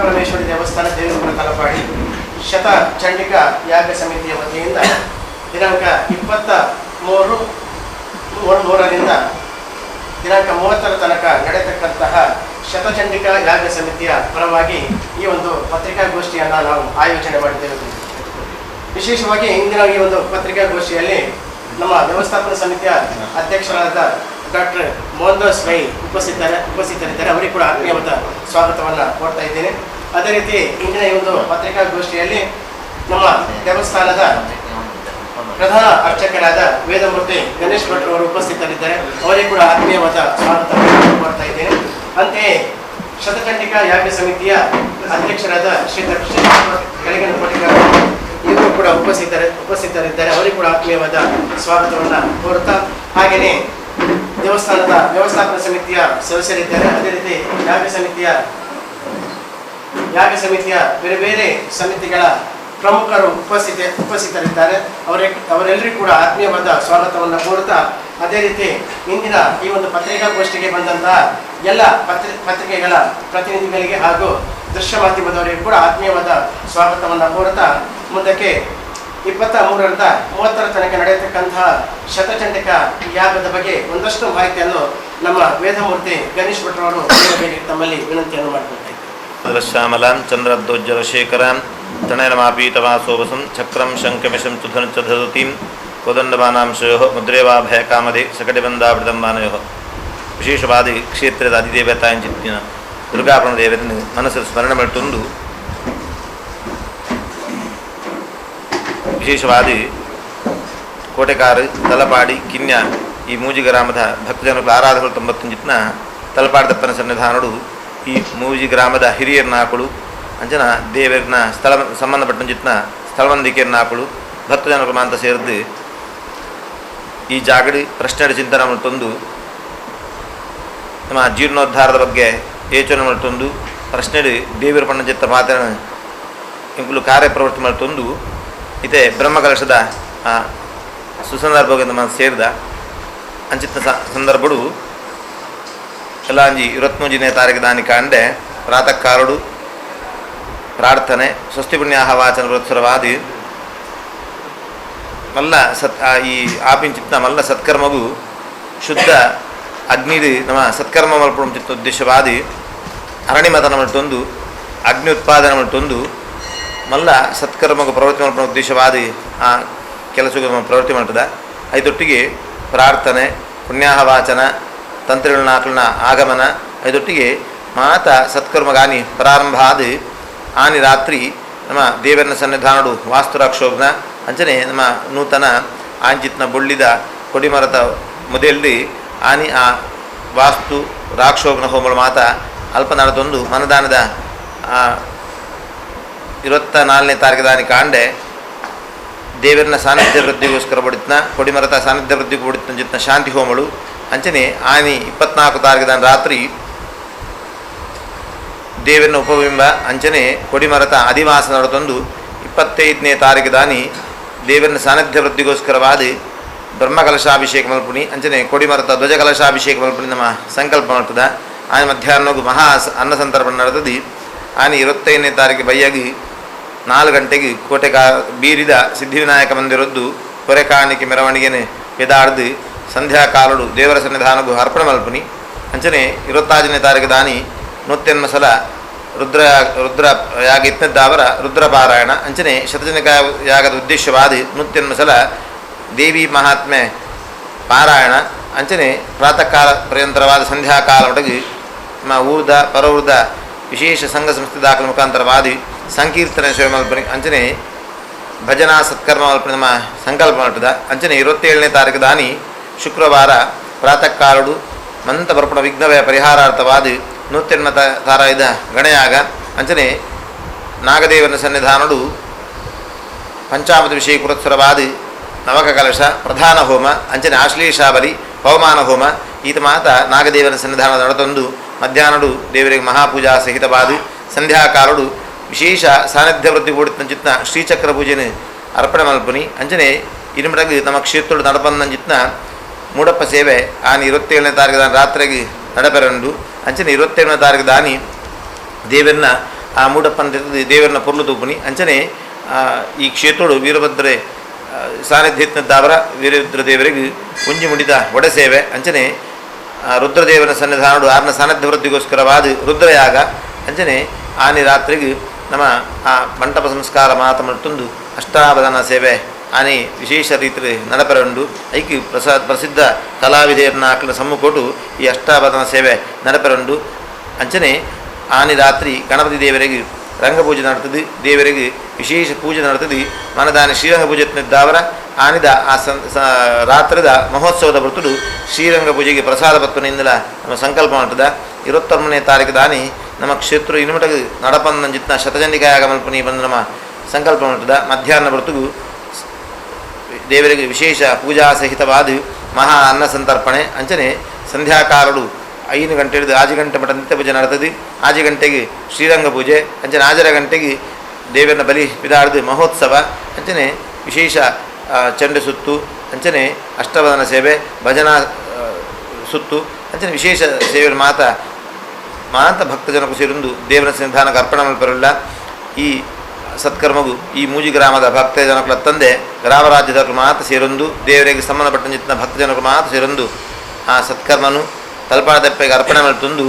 Parameshwari ದೇವಸ್ಥಾನ ದೇವೇಂದ್ರ ತಲಪಾಡಿ ಶತ ಚಂಡಿಕಾ ಯಾಗ ಸಮಿತಿಯ ವತಿಯಿಂದ ದಿನಾಂಕ 23 3ರಿಂದ ದಿನಾಂಕ 30ರ ತನಕ ನಡೆಯತಕ್ಕಂತಹ ಶತಚಂಡಿಕಾ ಯಾಗ ಸಮಿತಿಯ ಪರವಾಗಿ ಈ ಒಂದು ಪತ್ರಿಕಾಗೋಷ್ಠಿಯನ್ನು ನಾವು ಆಯೋಜನೆ ಮಾಡಿದ್ದೇವೆ. ವಿಶೇಷವಾಗಿ ಇಂದಿನ ಈ ಒಂದು ಪತ್ರಿಕಾಗೋಷ್ಠಿಯಲ್ಲಿ ನಮ್ಮ ವ್ಯವಸ್ಥಾಪನಾ ಸಮಿತಿಯ ಅಧ್ಯಕ್ಷರಾದ ಡಾಕ್ಟರ್ ಮೋಹನ್ ದಾಸ್ ರೈ ಉಪಸ್ಥಿತರಿದ್ದಾರೆ. ಅವರಿಗೆ ಕೂಡ ಆತ್ಮೀಯವಾದ ಸ್ವಾಗತವನ್ನು ಕೋರ್ತಾ ಇದ್ದೇನೆ. ಅದೇ ರೀತಿ ಇಂದಿನ ಈ ಒಂದು ಪತ್ರಿಕಾಗೋಷ್ಠಿಯಲ್ಲಿ ನಮ್ಮ ದೇವಸ್ಥಾನದ ಪ್ರಧಾನ ಅರ್ಚಕರಾದ ವೇದಮೂರ್ತಿ ಗಣೇಶ್ ಭಟ್ರು ಅವರು ಉಪಸ್ಥಿತರಿದ್ದಾರೆ. ಅವರಿಗೆ ಕೂಡ ಆತ್ಮೀಯವಾದ ಸ್ವಾಗತವನ್ನು ಕೋರ್ತಾ ಇದ್ದೇನೆ. ಅಂತೆಯೇ ಶತಚಂಡಿಕಾ ಯಾಗ ಸಮಿತಿಯ ಅಧ್ಯಕ್ಷರಾದ ಶ್ರೀ ಕಲಿಗನ ಕೋಟಿಗಾರ ಇವರು ಕೂಡ ಉಪಸ್ಥಿತರಿದ್ದಾರೆ. ಅವರಿಗೆ ಕೂಡ ಆತ್ಮೀಯವಾದ ಸ್ವಾಗತವನ್ನು ಕೋರುತ್ತಾ, ಹಾಗೆಯೇ ದೇವಸ್ಥಾನದ ವ್ಯವಸ್ಥಾಪನಾ ಸಮಿತಿಯ ಸದಸ್ಯರಿದ್ದಾರೆ. ಅದೇ ರೀತಿ ಯಾಗ ಸಮಿತಿಯ ಬೇರೆ ಬೇರೆ ಸಮಿತಿಗಳ ಪ್ರಮುಖರು ಉಪಸ್ಥಿತರಿದ್ದಾರೆ. ಅವರೆಲ್ಲರಿಗೂ ಕೂಡ ಆತ್ಮೀಯವಾದ ಸ್ವಾಗತವನ್ನು ಕೋರುತ್ತಾ, ಅದೇ ರೀತಿ ಇಂದಿನ ಈ ಒಂದು ಪತ್ರಿಕಾಗೋಷ್ಠಿಗೆ ಬಂದಂತಹ ಎಲ್ಲ ಪತ್ರಿಕೆಗಳ ಪ್ರತಿನಿಧಿಗಳಿಗೆ ಹಾಗೂ ದೃಶ್ಯ ಮಾಧ್ಯಮದವರಿಗೂ ಕೂಡ ಆತ್ಮೀಯವಾದ ಸ್ವಾಗತವನ್ನು ಕೋರುತ್ತಾ, ಮುಂದಕ್ಕೆ 23ರಿಂದ 30ರ ತನಕ ನಡೆಯತಕ್ಕಂತಹ ಶತಚಂಡಿಕಾ ಯಾಗದ ಬಗ್ಗೆ ಒಂದಷ್ಟು ಮಾಹಿತಿಯನ್ನು ನಮ್ಮ ವೇದಮೂರ್ತಿ ಗಣೇಶ್ ಭಟ್ರವರು ನೀಡಬೇಕು ತಮ್ಮಲ್ಲಿ ವಿನಂತಿಯನ್ನು ಮಾಡಿಕೊಳ್ತಾ ಇದ್ದೇನೆ. ಶ್ಯಾಮಲಾಂ ಚಂದ್ರದ್ದೋಜ್ಜಲಶೇಖರಾಂ ತಣೈರಮಾಪೀತವಾಸೋವಸಂ ಚಕ್ರಂ ಶಂಖಮಿಷಂ ಚ ಧನುಶ್ಚ ದಧತೀಂ ಕೋದಂಡಬಾಣಾಂಶಯೋಃ ಮುದ್ರೇವಾಭಯಕಾಮದೆ ಸಕಟಿಬಂಧಾವೃತಂಬಾನಯೋಃ. ವಿಶೇಷವಾದ ಕ್ಷೇತ್ರದ ಅಧಿದೇವತಾಂಚಿತ್ತಿನ ದುರ್ಗಾಪಣ ದೇವತೆಯನ್ನು ಮನಸ್ಸು ಸ್ಮರಣೆ ಮಲ್ತೊಂದು, ವಿಶೇಷವಾದ ಕೋಟೆಕಾರು, ತಲಪಾಡಿ, ಕಿನ್ಯ ಈ ಮೂಜಿ ಗ್ರಾಮದ ಭಕ್ತಜನಕುಲು ಆರಾಧಕರು ತೊಂಬತ್ತೊಂಜಿತ್ನ ತಲಪಾಡಿ ದಪ್ಪನ ಸನ್ನಿಧಾನಡು ಈ ಮೂಜಿ ಗ್ರಾಮದ ಹಿರಿಯರ್ನಾಕುಳು, ಅಂಚನ ದೇವರನ ಸ್ಥಳ ಸಂಬಂಧಪಟ್ಟಂಚಿತ್ನ ಸ್ಥಳವಂದಿಕೆಯರ್ನಾಕುಳು, ಭಕ್ತಜನಕುಲು ಮಾಂತ ಸೇರ್ದು ಈ ಜಾಗಡಿ ಪ್ರಶ್ನೆ ಚಿಂತನೆ ಮಲ್ತೊಂದು, ನಮ್ಮ ಜೀರ್ಣೋದ್ಧಾರದ ಬಗ್ಗೆ ಯೋಚನೆ ಮಲ್ತೊಂದು, ಪ್ರಶ್ನೆ ದೇವರ ಪಣ್ಣಜಿತ್ತ ಮಾತ್ರ ಇಂಕುಲು ಕಾರ್ಯಪ್ರವೃತ್ತಿ ಮಲ್ತೊಂದು, ಇತ್ತೆ ಬ್ರಹ್ಮಕಲಶದ ಆ ಸುಸಂದರ್ಭ ನಮ್ಮ ಸೇರಿದ ಅಂಚಿತ್ತ ಸಂದರ್ಭಡು ಎಲ್ಲಾಂಜಿ 23ನೇ ತಾರೀಕು ದಾನಿ ಕಾಂಡೆ ಪ್ರಾತಃ ಕಾಲಡು ಪ್ರಾರ್ಥನೆ, ಸ್ವಸ್ತಿ ಪುಣ್ಯಾಹ ವಾಚನ ಪುರಸ್ಸರವಾದಿ ಮಲ್ಲ ಸತ್ ಈ ಆಪಿಂಚಿತ್ನ ಮಲ್ಲ ಸತ್ಕರ್ಮಗು ಶುದ್ಧ ಅಗ್ನಿದು ನಮ್ಮ ಸತ್ಕರ್ಮ ಮಲ್ಪುಣ ಚಿತ್ತ ಉದ್ದೇಶವಾದಿ ಅರಣಿ ಮತನ ಮಲ್ತೊಂದು, ಅಗ್ನಿ ಉತ್ಪಾದನೆ ಮಲ್ತೊಂದು, ಮಲ್ಲ ಸತ್ಕರ್ಮಗು ಪ್ರವೃತ್ತಿ ಮಲ್ಪುಣ ಉದ್ದೇಶವಾದಿ ಆ ಕೆಲಸಕ್ಕೆ ಪ್ರವೃತ್ತಿ ಮಾಡ್ತದ. ಐದೊಟ್ಟಿಗೆ ಪ್ರಾರ್ಥನೆ, ಪುಣ್ಯಾಹ ವಾಚನ, ತಂತ್ರಿಗಳ ಆಗಮನ, ಐದೊಟ್ಟಿಗೆ ಮಾತ ಸತ್ಕರ್ಮಗಾನಿ ಪ್ರಾರಂಭ ಆದ ಆನಿ ರಾತ್ರಿ ನಮ್ಮ ದೇವರನ ಸನ್ನಿಧಾನಡು ವಾಸ್ತುರಾಕ್ಷೋಭನ, ಅಂಚನೆ ನಮ್ಮ ನೂತನ ಆಂಚಿತ್ನ ಬೊಳ್ಳಿದ ಕೊಡಿಮರತ ಮೊದಲಿ ಆನಿ ಆ ವಾಸ್ತು ರಾಕ್ಷೋಭನ ಹೋಮಳು ಮಾತ ಅಲ್ಪ ನಡೆದೊಂದು, ಮನದಾನದ 24ನೇ ತಾರೀಕು ದಾನಿ ಕಾಂಡೆ ದೇವರನ ಸಾನ್ನಿಧ್ಯ ವೃದ್ಧಿಗೋಸ್ಕರ ಬಡಿತ್ನ ಕೊಡಿಮರತ ಸಾನ್ನಿಧ್ಯ ವೃದ್ಧಿಗೂ ಬಡಿತ್ನ ಜಿತ್ನ ಶಾಂತಿ ಹೋಮಳು, ಅಂಚನೆ ಆನಿ 24 ತಾರೀಕು ದಾನಿ ರಾತ್ರಿ ದೇವರನ ಉಪಬಿಂಬ, ಅಂಚನೆ ಕೊಡಿಮರತ ಅಧಿವಾಸ ನಡೆದೊಂದು, 25ನೇ ತಾರೀಕು ದಾನಿ ದೇವರನ ಸಾನ್ನಿಧ್ಯ ವೃದ್ಧಿಗೋಸ್ಕರವಾದ ಬ್ರಹ್ಮಕಲಶಾಭಿಷೇಕ ಮಲ್ಪುಣಿ, ಅಂಚನೆ ಕೊಡಿಮರತ ಧ್ವಜ ಕಲಶಾಭಿಷೇಕ ಮಲ್ಪುಣಿ ನಮ್ಮ ಸಂಕಲ್ಪ ಮಾಡ್ತದ. ಆನೆ ಮಧ್ಯಾಹ್ನಗೂ ಮಹಾ ಅನ್ನ ಸಂತರ್ಪಣೆ ನಡೆದದಿ. ಆನೆ 25ನೇ ತಾರೀಕು ಬೈಯಾಗಿ 4 ಗಂಟೆಗೆ ಕೋಟೆಕಾ ಬೀರಿದ ಸಿದ್ಧಿವಿನಾಯಕ ಮಂದಿರದ್ದು ಕೊರೆಕಾಣಿಕೆ ಮೆರವಣಿಗೆನೆ ಎದಾಡ್ದು ಸಂಧ್ಯಾಕಾಲಡು ದೇವರ ಸನ್ನಿಧಾನಗೂ ಅರ್ಪಣೆ ಮಲ್ಪುನಿ. ಅಂಚನೆ 26ನೇ ತಾರೀಕು ದಾನಿ ನೂತ್ತೆನ್ಮ ಸಲ ರುದ್ರ ರುದ್ರ ಯಾಗ ಇತ್ನದ್ದಾವರ ರುದ್ರಪಾರಾಯಣ, ಅಂಚನೆ ಶತಜನಕ ಯಾಗದ ಉದ್ದೇಶವಾದ ನೂತ್ತೆನ್ಮ ಸಲ ದೇವಿ ಮಹಾತ್ಮೆ ಪಾರಾಯಣ, ಅಂಚನೆ ಪ್ರಾತಃ ಕಾಲ ಪರ್ಯಂತರವಾದ ಸಂಧ್ಯಾಕಾಲ ಒಳಗೆ ನಮ್ಮ ಊರ್ದ ಪರವೂರ್ದ ವಿಶೇಷ ಸಂಘ ಸಂಸ್ಥೆ ದಾಖಲೆ ಮುಖಾಂತರವಾದಿ ಸಂಕೀರ್ತನೆ ಸೇವೆ ಮಲ್ಪನಿ, ಅಂಚನೆ ಭಜನಾ ಸತ್ಕರ್ಮ ಮಲ್ಪನಿ ನಮ್ಮ ಸಂಕಲ್ಪ ಮಾಡ್ತದ. ಅಂಚನೆ 27ನೇ ತಾರೀಕು ದಾನಿ ಶುಕ್ರವಾರ ಪ್ರಾತಃ ಕಾಲಡು ಮಂತ ಬರ್ಪಣ ವಿಘ್ನವಯ ಪರಿಹಾರಾರ್ಥವಾದ ನೂತ್ತೆನ್ಮ ತಾರಾಯಿದ ಗಣಯಾಗ, ಅಂಚನೆ ನಾಗದೇವನ ಸನ್ನಿಧಾನಡು ಪಂಚಾಮೃತ ವಿಷಯ ಪುರತ್ಸರವಾದ ನವಕ ಕಲಶ ಪ್ರಧಾನ ಹೋಮ, ಅಂಚನೆ ಆಶ್ಲೇಷಾಬಲಿ ಪವಮಾನ ಹೋಮ ಈತ ಮಾತ ನಾಗದೇವನ ಸನ್ನಿಧಾನ ನಡೆತೊಂದು, ಮಧ್ಯಾಹ್ನಡು ದೇವರಿಗೆ ಮಹಾಪೂಜಾ ಸಹಿತವಾದ ಸಂಧ್ಯಾಕಾಲಡು ವಿಶೇಷ ಸಾನ್ನಿಧ್ಯ ವೃದ್ಧಿ ಕೂಡಿದ ಶ್ರೀಚಕ್ರ ಪೂಜೆನ ಅರ್ಪಣೆ ಮಲ್ಪುನಿ. ಅಂಚನೆ ಇರುಮಡಗ್ ನಮ್ಮ ಕ್ಷೇತ್ರದ ನಡಪಂದಂಚಿತ್ನ ಮೂಡಪ್ಪ ಸೇವೆ ಆನಿ 27ನೇ ತಾರೀಕು ದಾನಿ ರಾತ್ರಿಗೆ ನಡಪೆರಂಡು. ಅಂಚನೆ 27ನೇ ತಾರೀಕು ದಾನಿ ದೇವರನ್ನ ಆ ಮೂಡಪ್ಪನ ದೇವರನ್ನ ಪೊರ್ಲು ತೂಪುನಿ ಅಂಚನೆ ಈ ಕ್ಷೇತ್ರೋಡು ವೀರಭದ್ರೆ ಸಾನ್ನಿಧ್ಯ ದಾವರ ವೀರಭದ್ರ ದೇವರಿಗೆ ಒಂಜಿ ಮುಡಿದ ಒಡೆ ಸೇವೆ ಅಂಚನೆ ರುದ್ರದೇವನ ಸನ್ನಿಧಾನಡು ಆರ್ನ ಸಾನ್ನಿಧ್ಯ ವೃದ್ಧಿಗೋಸ್ಕರವಾದ ರುದ್ರಯಾಗ ಅಂಚನೆ ಆನಿ ರಾತ್ರಿಗೆ ನಮ್ಮ ಆ ಮಂಟಪ ಸಂಸ್ಕಾರ ಮಾತ ಮತ್ತೊಂದು ಅಷ್ಟಾವಧಾನ ಸೇವೆ ಆನಿ ವಿಶೇಷ ರೀತಿಯಲ್ಲಿ ನಡಪರೆ ಉಂಡು. ಐಕ್ ಪ್ರಸಿದ್ಧ ಕಲಾವಿದೆಯರನ್ನ ಆಕಲ ಸಮ್ಮುಖೋಟು ಈ ಅಷ್ಟಾವಧಾನ ಸೇವೆ ನಡಪರೆ ಉಂಡು. ಅಂಚನೆ ಆನಿ ರಾತ್ರಿ ಗಣಪತಿ ದೇವರಿಗೆ ರಂಗಪೂಜೆ ನಡ್ತದೆ, ದೇವರಿಗೆ ವಿಶೇಷ ಪೂಜೆ ನಡ್ತದೆ. ಮನದಾನಿ ಶ್ರೀರಂಗ ಪೂಜೆ ದಾವರ ಆನಿದ ಆ ರಾತ್ರಿದ ಮಹೋತ್ಸವದ ಬರ್ತುಡು ಶ್ರೀರಂಗ ಪೂಜೆಗೆ ಪ್ರಸಾದ ಪತ್ವನಿಂದಲ ನಮ್ಮ ಸಂಕಲ್ಪ ಮಾಡ್ತದ. 21ನೇ ತಾರೀಕು ದಾನಿ ನಮ್ಮ ಕ್ಷೇತ್ರ ಇನುಮಟಗ ನಡಪಂದಂಜಿತ್ನ ಶತಚಂಡಿಕಾಯಾಗ ಮಲ್ಪನಿ ಬಂದು ನಮ್ಮ ಸಂಕಲ್ಪ ಮಾಡ್ತದ. ಮಧ್ಯಾಹ್ನ ಬರ್ತುಗು ದೇವರಿಗೆ ವಿಶೇಷ ಪೂಜಾ ಸಹಿತವಾದ ಮಹಾ ಅನ್ನ ಸಂತರ್ಪಣೆ ಅಂಚನೆ ಸಂಧ್ಯಾಕಾಲಡು 5 ಗಂಟೆ ಹಿಡಿದು 6 ಗಂಟೆ ಮಟ್ಟ ನಿತ್ಯ ಪೂಜೆ ನಡ್ತದೆ. 6 ಗಂಟೆಗೆ ಶ್ರೀರಂಗ ಪೂಜೆ ಅಂಚನೆ 6 ಗಂಟೆಗೆ ದೇವರನ್ನ ಬಲಿ ಬಿದಾಡ್ದು ಮಹೋತ್ಸವ ಅಂಚನೆ ವಿಶೇಷ ಚಂಡೆ ಸುತ್ತು ಅಂಚನೆ ಅಷ್ಟವದನ ಸೇವೆ ಭಜನಾ ಸುತ್ತು ಅಂಚನೆ ವಿಶೇಷ ಸೇವೆ ಮಾತ ಮಾತ ಭಕ್ತಜನಕ್ಕೂ ಸೇರೊಂದು ದೇವರ ಸನ್ನಿಧಾನಕ್ಕೆ ಅರ್ಪಣೆ ಮಲ್ಪರಲ್ಲ. ಈ ಸತ್ಕರ್ಮಗು ಈ ಮೂಜಿ ಗ್ರಾಮದ ಭಕ್ತ ಜನಕುಲ ತಂದೆ ಗ್ರಾಮರಾಜ್ಯದ ಮಾತು ಸೇರೊಂದು ದೇವರಿಗೆ ಸಂಬಂಧಪಟ್ಟ ಭಕ್ತಜನಕರು ಮಾತು ಸೇರೊಂದು ಆ ಸತ್ಕರ್ಮನು ತಲಪಾಡದಪ್ಪೆಗೆ ಅರ್ಪಣೆ ಮಲ್ತೊಂದು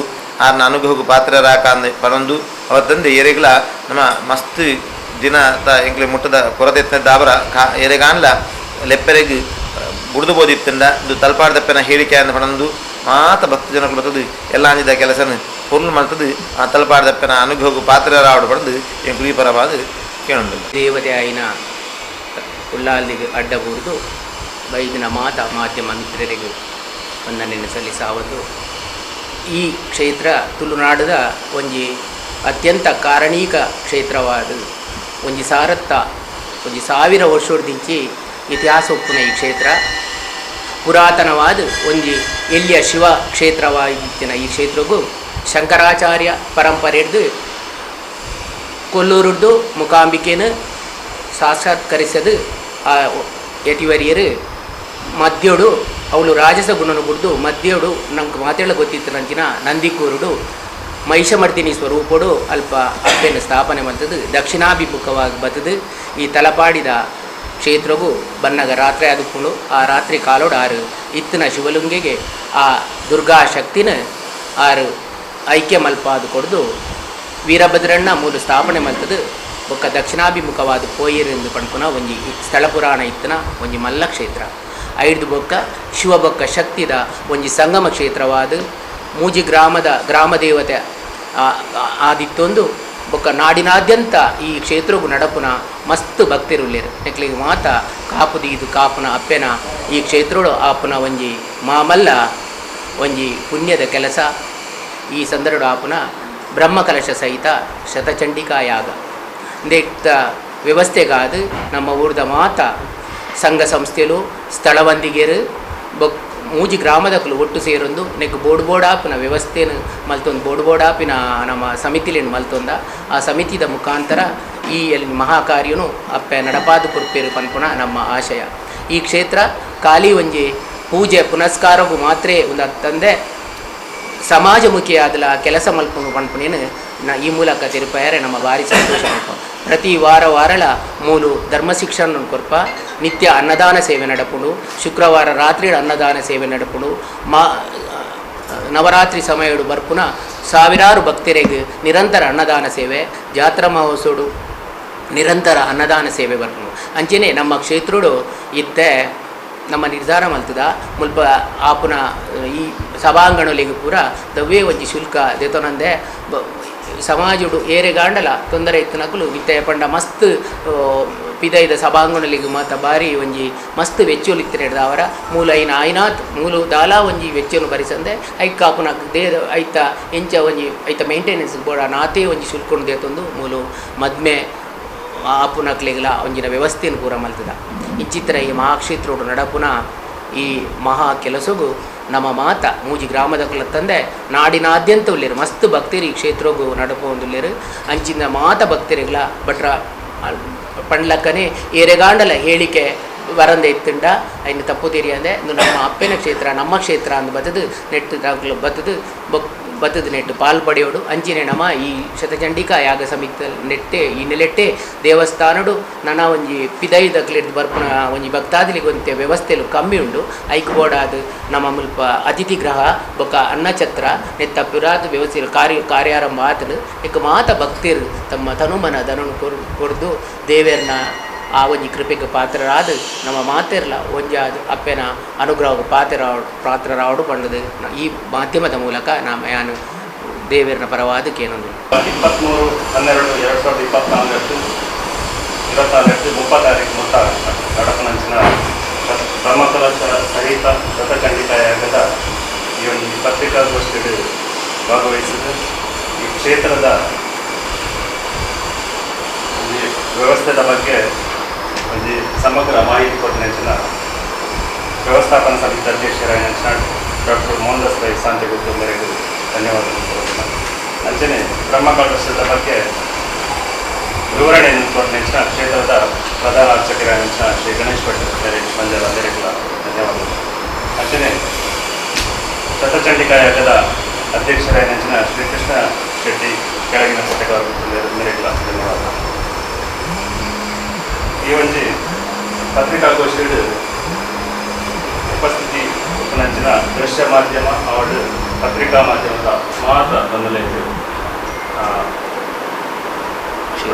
ಆರ್ನ ಅನುಗ್ರಹಕ್ಕೂ ಪಾತ್ರರಾಕ ಪರೊಂದು ಅವರ ತಂದೆ ಏರೆಗ್ಲ ನಮ್ಮ ಮಸ್ತ್ ದಿನ ತ ಎಂಕ್ಲೆ ಮುಟ್ಟದ ಕೊರತೆ ದಾಬರ ಕಾ ಏರೆಗಾನ್ಲ ಲೆಪ್ಪೆರೆಗ್ ಬುಡ್ದು ಬೋದಿತ್ತಂಡ ಇದು ತಲಪಾಡದಪ್ಪೆನ ಹೇಳಿಕೆ ಅಂದ ಪಣಂದು ಮಾತ ಭಕ್ತ ಜನಗಳು ಬರ್ತದೆ ಎಲ್ಲ ಅಂಜಿದ ಕೆಲಸನ ಪೊರ್ಲು ಮಾಡ್ತದೆ ಆ ತಲಪಾಡದಪ್ಪೆನ ಅನುಗ್ರಹಕ್ಕೂ ಪಾತ್ರರಾವಡು ಪಡೆದು ಎಂಕ್ಲು ಈ ಪರವಾದ ಕೇಳೋಣ. ದೇವತೆ ಆಯಿನ ಉಳ್ಳಾಲಿಗೆ ಅಡ್ಡಬೂರ್ದು ಬೈದಿನ ಮಾತ ಮಾಧ್ಯಮ ಮಿತ್ರರಿಗೆ ವಂದನೆಯನ್ನು ಸಲ್ಲಿಸಾವದು. ಈ ಕ್ಷೇತ್ರ ತುಳುನಾಡದ ಒಂಜಿ ಅತ್ಯಂತ ಕಾರಣೀಕ ಕ್ಷೇತ್ರವಾದ ಒಂಜಿ ಸಾರತ್ತ ಒಂಜಿ 1000 ವರ್ಷದಿಂಚಿ ಇತಿಹಾಸ ಒಪ್ಪುನ ಈ ಕ್ಷೇತ್ರ ಪುರಾತನವಾದ ಒಂಜಿ ಎಲ್ಲಿಯ ಶಿವ ಕ್ಷೇತ್ರವಾಗಿತ್ತಿನ ಈ ಕ್ಷೇತ್ರಗೂ ಶಂಕರಾಚಾರ್ಯ ಪರಂಪರೆ ಹಿಡಿದು ಕೊಲ್ಲೂರುದ್ದು ಮುಕಾಂಬಿಕೆನು ಸಾಕ್ಷಾತ್ಕರಿಸದು ಆ ಯತಿವರಿಯರು ಮಧ್ಯೋಡು ಅವಳು ರಾಜಸ ಗುಣನು ಬಿಡ್ದು ಮಧ್ಯೋಡು ನಂಗೆ ಮಾತೇಳ ಗೊತ್ತಿತ್ತು ನಂಚಿನ ನಂದಿಕೂರುಡು ಮಹಿಷಮರ್ದಿನಿ ಸ್ವರೂಪಡು ಅಲ್ಪ ಅಪ್ಪೆಯನ್ನು ಸ್ಥಾಪನೆ ಮಾಡ್ತದೆ. ದಕ್ಷಿಣಾಭಿಮುಖವಾಗಿ ಬರ್ತದೆ. ಈ ತಲಪಾಡಿದ ಕ್ಷೇತ್ರಗೂ ಬನ್ನಗ ರಾತ್ರಿ ಆದುಕೊಂಡು ಆ ರಾತ್ರಿ ಕಾಲೋಡು ಆರು ಇತ್ತಿನ ಶಿವಲಿಂಗಿಗೆ ಆ ದುರ್ಗಾ ಶಕ್ತಿನ ಆರು ಐಕ್ಯ ಮಲ್ಪಾದು ಕೊಡ್ದು ವೀರಭದ್ರಣ್ಣ ಮೂಲ ಸ್ಥಾಪನೆ ಮಲ್ತದು. ಬೊಕ್ಕ ದಕ್ಷಿಣಾಭಿಮುಖವಾದ ಪೋಯಿರೆಂದು ಪಣ್ಪುನ ಒಂಜಿ ಸ್ಥಳ ಪುರಾಣ ಇತ್ತಿನ ಒಂಜಿ ಮಲ್ಲ ಕ್ಷೇತ್ರ. ಐದು ಬೊಕ್ಕ ಶಿವ ಬೊಕ್ಕ ಶಕ್ತಿದ ಒಂಜಿ ಸಂಗಮ ಕ್ಷೇತ್ರವಾದ ಮೂಜಿ ಗ್ರಾಮದ ಗ್ರಾಮದೇವತೆ ಆದಿತ್ತೊಂದು ಬೊಕ್ಕ ನಾಡಿನಾದ್ಯಂತ ಈ ಕ್ಷೇತ್ರಗೂ ನಡಪುನ ಮಸ್ತ್ ಭಕ್ತಿರುಲ್ಲೇರು ನೆಕ್ಲಿಗೆ ಮಾತ ಕಾಪುದೀದು ಕಾಪುನ ಅಪ್ಪೆನ ಈ ಕ್ಷೇತ್ರಡು ಆಪುನ ಒಂಜಿ ಮಾಮಲ್ಲ ಒಂಜಿ ಪುಣ್ಯದ ಕೆಲಸ. ಈ ಸಂದರ್ಭ ಆಪುನ ಬ್ರಹ್ಮಕಲಶ ಸಹಿತ ಶತಚಂಡಿಕಾ ಯಾಗ ಇಂದೆಕ್ತ ವ್ಯವಸ್ಥೆಗಾದ ನಮ್ಮ ಊರ್ದ ಮಾತ ಸಂಘ ಸಂಸ್ಥೆಲು ಸ್ಥಳವಂದಿಗೆರು ಬೊಕ್ ಮೂಜಿ ಗ್ರಾಮದಕುಲು ಒಟ್ಟು ಸೇರೊಂದು ನೆಕ್ ಬೋರ್ಡ್ ಬೋರ್ಡಾಪಿನ ವ್ಯವಸ್ಥೆನು ಮಲ್ತೊಂದು ಬೋರ್ಡ್ ಬೋರ್ಡಾಪಿನ ನಮ್ಮ ಸಮಿತಿಲೇನು ಮಲ್ತೊಂದ ಆ ಸಮಿತಿದ ಮುಖಾಂತರ ಈ ಎಲ್ಲಿ ಮಹಾಕಾರ್ಯನು ಅಪ್ಪೆ ನಡಪಾದು ಕೊರ್ಪೇರು ಪನ್ಪುನ ನಮ್ಮ ಆಶಯ. ಈ ಕ್ಷೇತ್ರ ಖಾಲಿ ಒಂಜಿ ಪೂಜೆ ಪುನಸ್ಕಾರಗೂ ಮಾತ್ರ ಒಂದು ತಂದೆ ಸಮಾಜಮುಖಿಯಾದಲ ಕೆಲಸ ಮಲ್ಪುನು ಪನ್ಪುನೇನು ಈ ಮೂಲಕ ತಿರುಪಯಾರೆ ನಮ್ಮ ಭಾರಿ ಸಂತೋಷ ಮಲ್ಪ. ಪ್ರತಿ ವಾರ ವಾರಳ ಮೂಲು ಧರ್ಮ ಶಿಕ್ಷಣ ಕೊರ್ಪ ನಿತ್ಯ ಅನ್ನದಾನ ಸೇವೆ ನಡಪುಂಡು. ಶುಕ್ರವಾರ ರಾತ್ರಿ ಅನ್ನದಾನ ಸೇವೆ ನಡಪುಂಡು. ನವರಾತ್ರಿ ಸಮಯಡು ಬರ್ಪುನ ಸಾವಿರಾರು ಭಕ್ತರಿಗೆ ನಿರಂತರ ಅನ್ನದಾನ ಸೇವೆ, ಜಾತ್ರಾ ಮಹೋತ್ಸವಡು ನಿರಂತರ ಅನ್ನದಾನ ಸೇವೆ ಬರ್ಪುಂಡು. ಅಂಚೆನೆ ನಮ್ಮ ಕ್ಷೇತ್ರಡು ಇತ್ತೆ ನಮ್ಮ ನಿರ್ಧಾರ ಮಲ್ತದ ಮುಲ್ಪ ಆಪುನ ಈ ಸಭಾಂಗಣಲಿಗೆ ಪೂರ ದವ್ವೇ ಒಂಜಿ ಶುಲ್ಕ ದೆತೊನಂದೆ ಸಮಾಜಡು ಏರೆಗಾಂಡಲ ತೊಂದರೆ ಇತ್ತನಕುಲು ಇತ್ತೆ ಪಂಡ ಮಸ್ತ್ ಪಿದೈದ ಸಭಾಂಗಣಲಿಗೆ ಮಾತ ಬಾರಿ ಒಂಜಿ ಮಸ್ತ್ ವೆಚ್ಚೊಲು ಇತ್ತಿನ ಅವರ ಮೂಲ ಐನ ಆಯ್ನಾತ್ ಮೂಲು ದಾಲಾ ಒಂಜಿ ವೆಚ್ಚನು ಭರಿಸಂದೆ ಐಕ್ ಕಾಪುನ they ಐತ ಎಂಚ ಒಂಜಿ ಐತ ಮೇಂಟೆನೆನ್ಸ್ ಬೋಡ ನಾತೇ ಒಂಜಿ ಶುಲ್ಕನು ದೇತೊಂದು ಮೂಲು ಮದ್ಮೆ ಆಪುನಕ್ಲೆಗ್ಲ ಒಂಜಿನ ವ್ಯವಸ್ಥೆಯನ್ನು ಪೂರ ಮಲ್ತದ. ಇಂಚಿತ್ರ ಈ ಮಹಾಕ್ಷೇತ್ರೋಡು ನಡಪುನ ಈ ಮಹಾ ಕೆಲಸಗು ನಮ್ಮ ಮಾತ ಮೂಜಿ ಗ್ರಾಮದ ತಂದೆ ನಾಡಿನಾದ್ಯಂತ ಉಲ್ಲೇರು ಮಸ್ತ್ ಭಕ್ತರು ಈ ಕ್ಷೇತ್ರಗೂ ನಡಪೊಂದುಲ್ಲೇರು. ಅಂಚಿನ ಮಾತ ಭಕ್ತರಿಗ್ಲ ಭಟ್ರ ಪಂಡ್ಲಕ್ಕನೆ ಏರೆಗಾಂಡಲ ಹೇಳಿಕೆ ವರಂದೆ ಇತ್ತುಂಡ ಐನು ತಪ್ಪು ತೆರಿಯಂದೆ ಇಂದು ನಮ್ಮ ಅಪ್ಪನ ಕ್ಷೇತ್ರ ನಮ್ಮ ಕ್ಷೇತ್ರ ಅಂದು ಬತ್ತದು ನೆಟ್ಟು ಬತ್ತದು ಬೊಕ್ ಬತ್ತದ ನೆಟ್ಟು ಪಾಲ್ ಪಡೆಯೋಡು ಅಂಚಿನೆ ನಮ ಈ ಶತಚಂಡಿಕಾ ಯಾಗ ಸಮಿತಿ ನೆಟ್ಟೆ ಈ ನೆಲೆಟ್ಟೆ ದೇವಸ್ಥಾನಡು ನನ ಒಂಜಿ ಪಿದೈದಕ್ಲೆಡ್ದ್ ಬರ್ಪುನ ಒಂಜಿ ಭಕ್ತಾದಿಲಿಗೆ ಒಂತೆ ವ್ಯವಸ್ಥೆಲು ಕಮ್ಮಿ ಉಂಡು. ಐಕ್ ಬೋಡಾದ್ ನಮ್ಮ ಮುಲ್ಪ ಅತಿಥಿ ಗೃಹ ಬೊಕ್ಕ ಅನ್ನಛತ್ರ ನೆತ್ತ ಪಿರಾದ ವ್ಯವಸ್ಥೆ ಕಾರ್ಯಾರಂಭ ಆತನು ಇಕ್ ಮಾತ ಭಕ್ತಿರು ತಮ್ಮ ತನುಮನ ಧನನು ಕೊರ್ದು ದೇವೆರ್ನ ಆ ಒಂಜಿ ಕೃಪೆಗೆ ಪಾತ್ರರಾದ ನಮ್ಮ ಮಾತೆರ್ಲ ಒಂಜಾದ ಅಪ್ಪೆನ ಅನುಗ್ರಹ ಪಾತ್ರರಾವಡು ಪಂಡದು ಈ ಮಾಧ್ಯಮದ ಮೂಲಕ ನಮ್ಮ ಯಾನು ದೇವೆರ್ನ ಪರವಾದ ಕೇನೊಂದು. 23/12/2024 24 30 ತಾರೀಕು ಮೊತ್ತ ನಡಪನಂಚಿನ ಬ್ರಹ್ಮಕಲಶ ಸಹಿತ ಶತಚಂಡಿಕಾ ಯಾಗದ ಈ ಒಂದು ಪತ್ರಿಕಾಗೋಷ್ಠಿಯಲ್ಲಿ ಭಾಗವಹಿಸಿದ ಈ ಕ್ಷೇತ್ರದ ಈ ವ್ಯವಸ್ಥೆದ ಬಗ್ಗೆ ಒಂಜಿ ಸಮಗ್ರ ಮಾಹಿತಿ ಕೊಟ್ಟಿನ ವ್ಯವಸ್ಥಾಪನಾ ಸಮಿತಿ ಅಧ್ಯಕ್ಷರಾಯಿನ ಡಾಕ್ಟರ್ ಮೋಹನ್ ರೈ ಸಾಂತೆಗುತ್ತು ಮೇರೆಗೂ ಧನ್ಯವಾದಗಳು. ಅಂಚನೆ ಬ್ರಹ್ಮಕಲಶದ ಬಗ್ಗೆ ವಿವರಣೆಯನ್ನು ಕೊಟ್ಟಿನ ಕ್ಷೇತ್ರದ ಪ್ರಧಾನ ಅರ್ಚಕರಾದ ಶ್ರೀ ಗಣೇಶ್ ಭಟ್ ಮಂಜರ ಮೇರೆಗಳ ಧನ್ಯವಾದಗಳು. ಅಂಚನೆ ಶತಚಂಡಿಕಾ ಯಾಗದ ಅಧ್ಯಕ್ಷರಾದ ಶ್ರೀ ಕೃಷ್ಣ ಶೆಟ್ಟಿ ಕೆಳಗಿನ ಪಟ್ಟೆಗಳ ಮೇರೆಗಳ ಧನ್ಯವಾದ. ಈ ಒಂಜಿ ಪತ್ರಿಕಾಗೋಷ್ಠಿಡ್ ಉಪಸ್ಥಿತಿ ಉಪನಂಚಿನ ದೃಶ್ಯ ಮಾಧ್ಯಮ ಅವಳು ಪತ್ರಿಕಾ ಮಾಧ್ಯಮದ ಮಾತ್ರ ಬಂದಲೈತು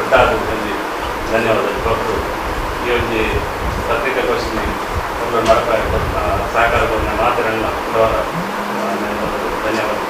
ಒಟ್ಟಾದ ಒಂಜಿ ಧನ್ಯವಾದಗಳು ಕೊಟ್ಟು ಈ ಒಂಜಿ ಪತ್ರಿಕಾಗೋಷ್ಠಿ ಸಹಕಾರ ಕೊಡ್ನ ಮಾತೆರೆಲ್ಲ ಧನ್ಯವಾದ.